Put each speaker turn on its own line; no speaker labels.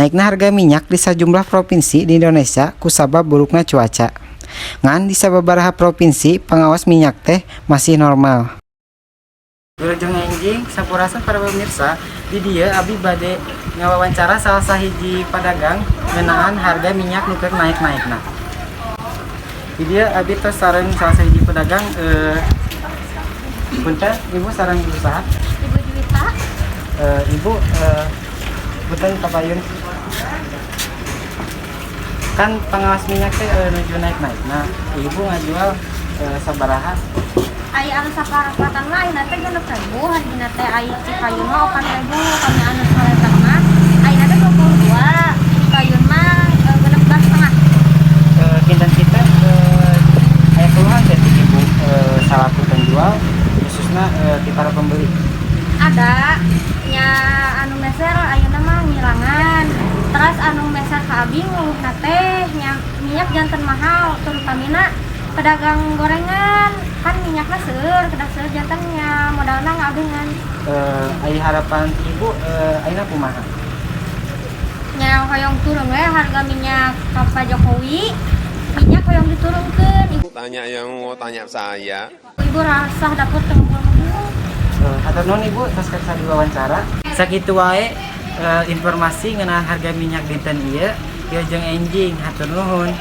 Naikna harga minyak di sajumlah provinsi di Indonesia kusabab burukna cuaca. Ngan di sababaraha provinsi pangaos minyak teh masih normal. Wilujeng enjing, sampurasun para pemirsa. Di dieu abi bade ngawawancara salah sahiji pedagang ngeunaan harga minyak nu keur naik-naikna. Di dieu abi tos sareng salah sahiji pedagang. Punten, Ibu, sareng ibu saha?
Ibu Juwita.
Ibu, punten kapayun. Kan pangaos minyak teh nuju naik-naik. Nah, Ibu ngajual sabaraha?
Ai anu saparapatan mah ayeuna teh 6.000 hargina teh, ai Cipayung mah 4.000. Kami anu saleta mah ayeuna teh 22, Cipayung mah 16,5.
Kinten-kinten aya keluhan teh ti Ibu salaku penjual, khususnya ti para pembeli?
Ada nya, anu meser ayeuna mah ngilangan. Terus anu meser ka abi ngeluhna teh nya minyak janten mahal, terutamina pedagang gorengan, kan minyakna seueur, kedah seueur, janten nya modalna ngagengan.
Ai harapan Ibu ayeuna kumaha?
Nya hoyong turun we harga minyak ka Pak Jokowi, minyak hoyong diturunkeun. Ibu,
Tanya yang mau tanya saya.
Ibu rasa dapur teu ngebul-ngebul.
Hatur nuhun, Ibu, tos kersa diwawancara. Sakitu wae informasi ngeunaan harga minyak dinten ieu. Wilujeng enjing, hatur nuhun.